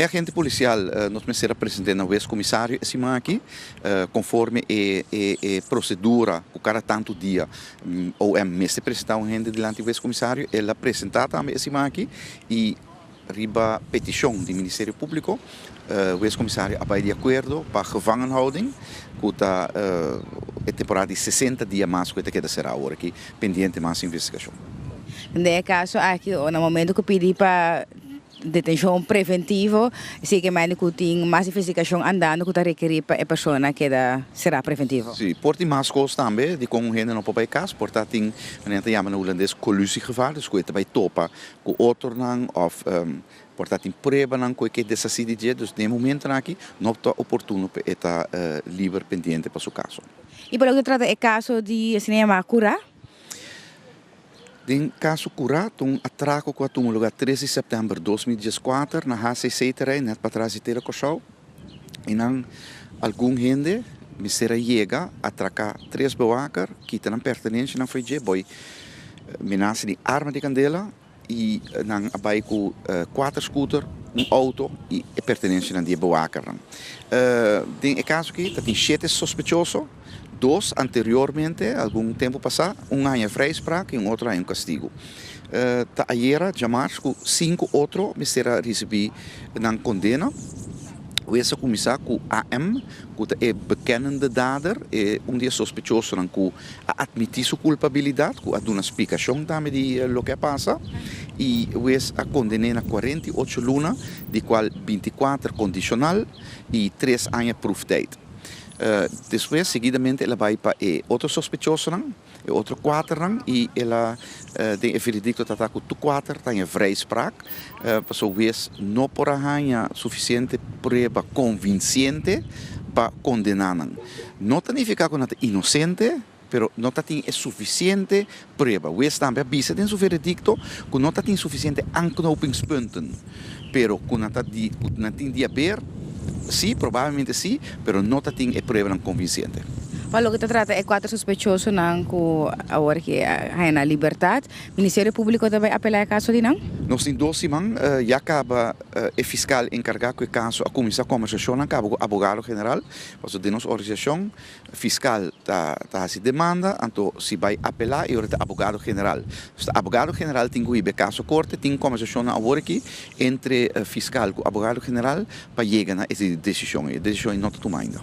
E agente polisial nos mester a present'é na wes komisario e siman aki konforme e e prosedura ku kada tantu dia OM mester presentá un hende dilanti wes komisario. El a presentá tambe e siman aki i riba petishon di Ministerio Públiko wes komisario a bai di akuerdo pa gevangenhouding ku ta e temporada di 60 dia mas ku e ta keda será awor aki pendiente mas investigashon. Den e kaso aki na momento ku pidi pa Detenshon preventivo, si ke mende ku tin mas investigashon andando ku ta rekerí pa e persona keda será preventivo. Si, por tin mas kos tambe dikon un hende no por bai kas, por ta tin manera ta yama na hulandes collusiegevaar, dus ku e ta bai topa ku otronan òf por ta tin pruebanan ku e ke deshasí di dje, dus den e momentonan aki no ta oportuno pa e ta liber pendiente pa su kaso. I por loke ta trata e kaso di asina yamá kurá? Den kaso Curá ta un atrako ku a tuma lugá 3 di sèptèmber 2014 na HCC terrein nèt patras di Tele Kòrsou. Einan algun hende mester a yega atraká tres bewaker, kita nan pertenenshanan fo'i dje, boi menasa di arma di kandela i nan a bai ku kuater skuter, un outo i e pertenenshanan di e bewakernan. Den e kaso aki ta tin shete sospechoso. Dos anteriormente, algun tempu pasá, un haña vrijspraak i un otro haña un kastigu. Ta ayera, djamars, ku sinku otro mester a risibí nan kondena. Wes a kuminsá ku AM, ku ta e bekennende dader, e un di e sospechosonan ku a atmití su kulpabilidat, ku a duna splikashon tambe di loke a pasa, i wes a konden'é na 48 luna, di kual 24 kondishonal i 3 aña proeftijd. Despues seguidamente el a bai pa e otro sospechosonan, e otro kuaternan, i el a den e veredikto ta ta ku tur kuater ta haña vrijspraak, pasobra hues no por a haña sufisiente prueba konvinsente pa kondená nan. No ta nifiká ku nan ta inosente, pero no ta tin e sufisiente prueba. Hues tambe a bisa den su veredikto ku no ta tin sufisiente aanknopingspunten, pero ku nan ta di ku nan tin di haber, sí, probablemente sí, pero no ta tin e pruebanan konvinsente. Pa loke ta trata e kuater sospechosonan ku awor ke a haña nan libertat, Ministerio Públiko ta bai apelá e kaso di nan? Nos tin dos siman ya kaba e fiskal enkargá ku e kaso a kuminsá kombersashonnan kaba ku abogado general, pasobra den nos organisashon Fiscal ta ta haci demanda, anto si bay apela e ora ta abogado general. Dus ta abogado general tin cu hiba e caso corte, tin conversacionnan awor aki entre fiscal cu abogado general pa yega na e decision. E decision no ta tuma ainda.